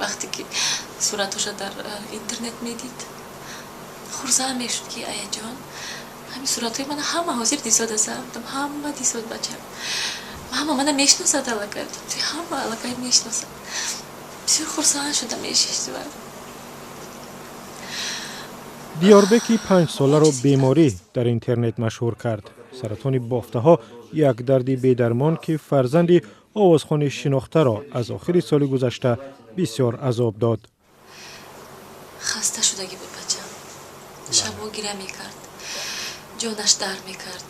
Вақте ки суратҳоша дар интернет медид, хурсанд мешуд, ки аяҷон, ҳамин суратҳои мана ҳама ҳозир дисодаса. Ҳама дисод, бачам, ҳама мана мешиносад аллакай, ҳама аллакай мешиносад. Бисёр хурсанд шуда мешишт. Диёрбеки 5-соларо беморӣ дар интернет машҳур кард. Саратони бофтаҳо, як дарди бедармон, ки фарзанди овозхони шинохтаро аз охири соли гузашта бисёр азоб дод. Хаста шудагӣ буд бачам, шабо гиря мекард, ҷонаш дард мекард.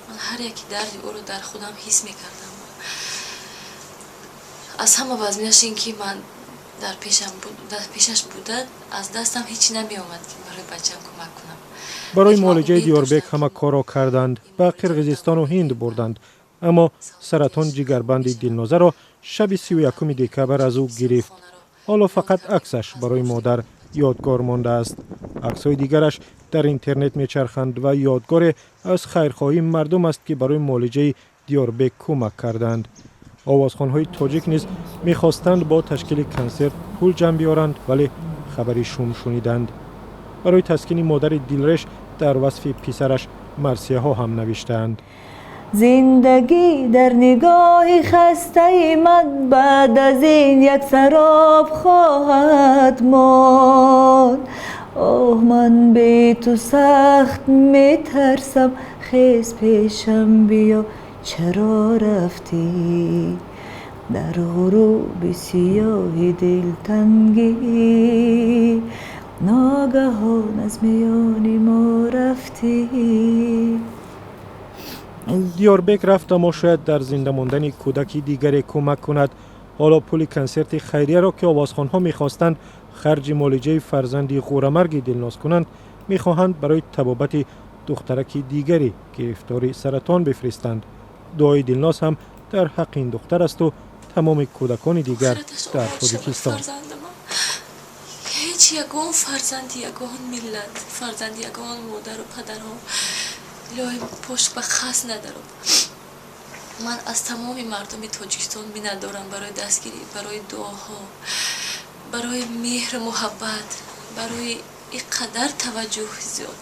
Ман ҳар яки дарди ӯро дар худам ҳис мекардам. Аз ҳама вазминаш ин ки ман дар пешаш буда, аз дастам ҳеҷ намеомад, ки барои бачам кӯмак кунам. Барои муолиҷаи Диёрбек ҳама корро карданд, ба Қирғизистону Ҳинд бурданд, аммо саратон ҷигарбанди Дилнозаро шаби 31 декабр аз ӯ гирифт. Ҳоло фақат аксаш барои модар ёдгор мондааст. Аксҳои дигараш дар интернет мечарханд ва ёдгоре аз хайрхоҳии мардум аст, ки барои муолиҷаи Диёрбек кӯмак карданд. Овозхонҳои тоҷик низ мехостанд бо ташкили консерт пул ҷамъ биёранд, вале хабари шум шуниданд. Барои таскини модари дилреш дар васфи писараш марсияҳо ҳам навиштаанд. Зиндагӣ дар нигоҳи хастаи ман баъд аз ин як сароб хоҳад монд. Оҳ, ман бе ту сахт метарсам, хез, пешам биё, чаро рафтӣ дар ғуруби сиёҳи дилтангӣ, ногаҳон аз миёни мо рафтӣ. Диёрбек рафт, аммо шояд дар зинда мондани кӯдаки дигаре кӯмак кунад. Ҳоло пули консерти хайрияро, ки овозхонҳо мехостанд харҷи муолиҷаи фарзанди ғӯрамарги Дилноз кунанд, мехоҳанд барои табобати духтараки дигари гирифтори саратон бифиристанд. Дуои Дилноз ҳам дар ҳаққи ин духтар асту тамоми кӯдакони дигар дар Тоҷикистон. Ҳеҷ ягон фарзанди ягон миллат, фарзанди ягон модару падарҳо илоҳи пош ба хас надароб. Ман аз тамоми мардуми Тоҷикистон миннатдорам барои дастгирӣ, барои дуоҳо, барои меҳру муҳаббат, барои ин қадар таваҷҷӯҳи зиёд.